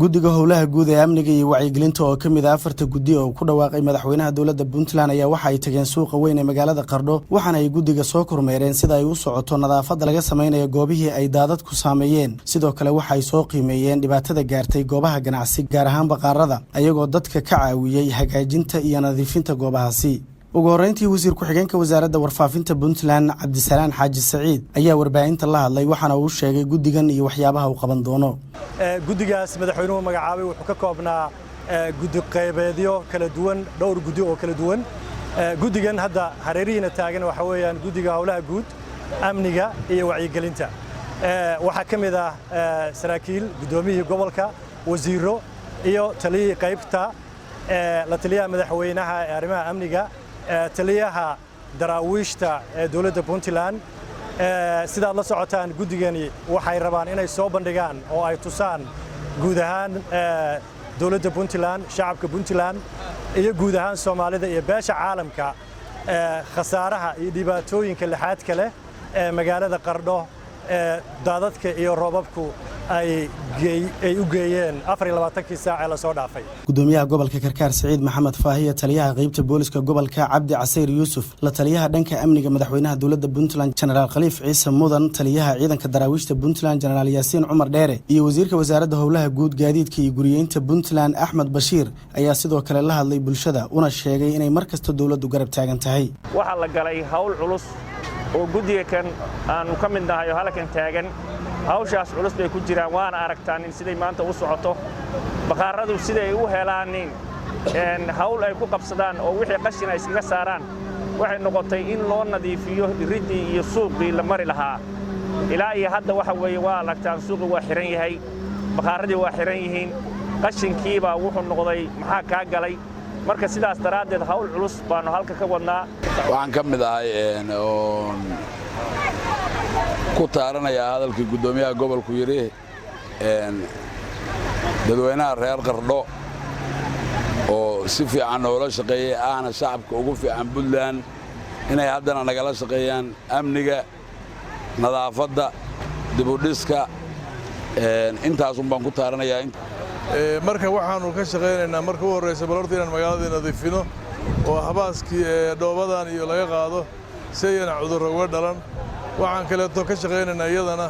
Guddiga howlaha guud ee amniga iyo wacyigelinta oo ka mid ah afarta guddi oo ku dhawaaqay madaxweynaha dowladda Puntland ayaa waxa ay tageen suuqa weyn ee magaalada Qardho, waxaana ay guddiga soo kormeereen sida ay u socoto nadaafadda laga samaynayo goobihii ay daadadku saameeyeen. Sidoo kale waxa ay soo qiimeeyeen dhibaatada gaartay goobaha ganacsi, gaar ahaan baqaarada, ayagoo dadka ka caawiyey hagaajinta iyo nadiifinta goobahaasi. Ugu horreyntii, wasiir ku-xigeenka wasaaradda warfaafinta Puntland, Cabdisalaan Xaaji Saciid, ayaa warbaahinta la hadlay, waxaana uu sheegay guddigan iyo waxyaabaha uu qaban doono. Guddigaas madaxweynuhu magacaabay wuxuu ka koobnaa guddi qaybeedyo kala duwan, dhowr guddi oo kala duwan. Guddigan hadda hareerihiina taagan waxa weeyaan guddiga howlaha guud, amniga iyo wacyigelinta. Waxaa ka mid ah saraakiil, guddoomiyihii gobolka, wasiirro iyo taliyihii qaybta, la taliyaha madaxweynaha ee arrimaha amniga, taliyaha daraawiishta ee dowladda Puntland. Sidaad la socotaan, guddigani waxay rabaan inay soo bandhigaan oo ay tusaan guud ahaan dowladda Puntland, shacabka Puntland iyo guud ahaan Soomaalida iyo beesha caalamka khasaaraha iyo dhibaatooyinka lixaadka leh ee magaalada Qardho ee daadadka iyo roobabku ay u geeyeen 24-kii saac ee lasoo dhaafay. Gudoomiyaha gobolka Karkaar, Siciid Maxamed Faahiya, taliyaha qeybta booliska gobolka, Cabdi Casayr Yuusuf, la taliyaha dhanka amniga madaxweynaha dowladda Puntland, Jenaraal Khaliif Ciise Mudan, taliyaha ciidanka daraawiishta Puntland, Jenaraal Yaasiin Cumar Dheere, iyo wasiirka wasaaradda howlaha guud, gaadiidka iyo guriyeynta Puntland, Axmed Bashiir, ayaa sidoo kale la hadlay bulshada una sheegay inay mar kasta dowladdu garab taagan tahay. Waxaa la galay hawl culus oo guddiga kan aannu ka mid nahay oo halkan taagan hawshaas culus bay ku jiraan, waana aragtaanin siday maanta u socoto. Bakhaaradu siday u helaanin hawl ay ku qabsadaan oo wixii qashin ay iskaga saaraan, waxay noqotay in loo nadiifiyo iriddii iyo suuqii la mari lahaa. Ilaa iyo hadda waxa weeye waa aragtaan, suuqii waa xihan yahay, bakhaaradii waa xihan yihiin, qashinkiibaa wuxuu noqday maxaa kaa galay. Marka sidaas daraaddeed hawl culus baannu halka ka wadnaa. Waxaan ka mid ahay oon ku taaranayaa hadalkii guddoomiyaha gobolku yidhi dadweynaha reer Qardho oo si fiican noola shaqeeyey, ahna shacabka ugu fiican Puntland, inay haddana nagala shaqeeyaan amniga, nadaafadda, dibudhiska. Intaasun baan ku taaranayaa. Marka waxaannu ka shaqaynaynaa, marka u horraysa bal horta inaan magaaladii nadiifino oo habaaskii ee dhoobadan iyo laga qaado si ayana cudurro uga dhalan. Waxaan kaleeto ka shaqaynaynaa iyadana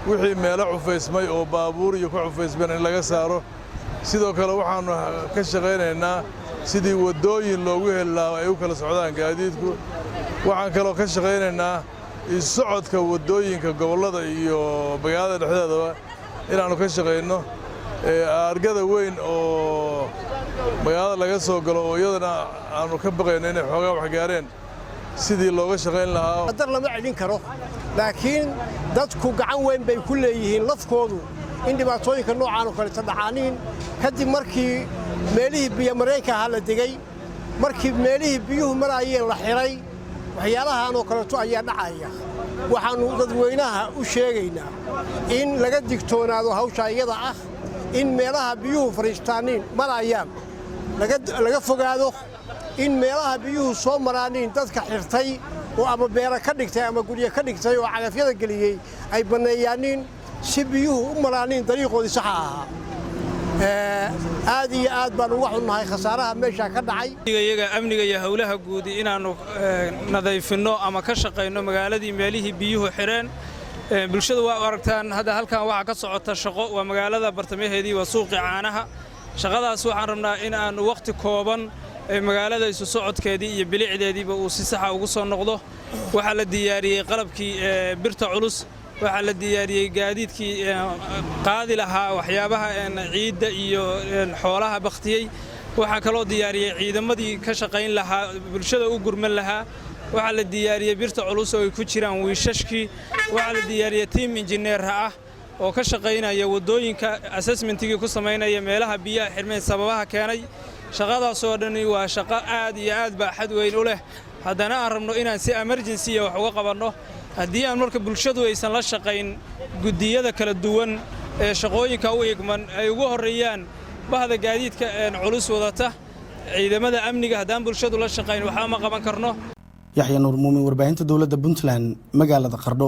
wixii meelo cufaysmay oo baabuur iyo ku cufaysmeen in laga saaro. Sidoo kale waxaannu ka shaqaynaynaa sidii waddooyin loogu heli lahaa ay u kala socdaan gaadiidku. Waxaan kaloo ka shaqaynaynaa isocodka waddooyinka gobollada iyo magaalada dhexdeedaba inaannu ka shaqayno. Aargada weyn oo magaalada laga soo galo oo iyadana aannu ka baqayno inay xoogaa wax gaareen, sidii looga shaqayn lahaa. Qadar lama celin karo, laakiin dadku gacan weyn bay ku leeyihiin lafkoodu in dhibaatooyinka noocaan oo kaleeto dhacaaniin. Kadib markii meelihii biyomareenka ahaa la degey, markii meelihii biyuhu maraayeen la xidhay, waxyaalahan oo kaleeto ayaa dhacaya. Waxaannu dadweynaha u sheegaynaa in laga digtoonaado hawsha iyada ah, in meelaha biyuhu fadhiistaaniin marayaan laga fogaado, in meelaha biyuhu soo maraaniin dadka xirtay oo ama beera ka dhigtay ama guryo ka dhigtay oo cagafyada geliyey ay banneeyaaniin si biyuhu u maraaniin dariiqoodii saxa ahaa. Aad iyo aad baan uga xunnahay khasaaraha meeshaa ka dhacay. Iyaga amniga iyo howlaha guudi inaannu nadiifinno ama ka shaqayno magaaladii meelihii biyuhu xidheen. Bulshada waa aragtaan, hadda halkan waxaa ka socota shaqo, waa magaalada bartamaheedii, waa suuqii caanaha. Shaqadaas waxaan rabnaa in aannu wakhti kooban magaalada isu socodkeedii iyo bilicdeediiba uu si saxa ugu soo noqdo. Waxaa la diyaariyey qalabkii birta culus, waxaa la diyaariyey gaadiidkii qaadi lahaa waxyaabaha ciidda iyo xoolaha bakhtiyey. Waxaa kaloo diyaariyey ciidamadii ka shaqayn lahaa, bulshada u gurman lahaa. Waxaa la diyaariyey birta culus oo ay ku jiraan wiishashkii. Waxaa la diyaariyey tiim injineerra ah oo ka shaqaynaya waddooyinka, assessmentigii ku samaynaya meelaha biyaha xirmeen, sababaha keenay. Shaqadaasoo dhani waa shaqo aad iyo aad baaxad weyn u leh, haddana aan rabno inaan si emergency wax uga qabanno. Haddii aan marka bulshadu aysan la shaqayn guddiyada kala duwan ee shaqooyinka u igman, ay ugu horreeyaan bahda gaadiidka culus wadata, ciidamada amniga, haddaan bulshadu la shaqayn, waxba ma qaban karno. Yaxya Nuur Muumin, warbaahinta dowladda Puntland, magaalada Qardho.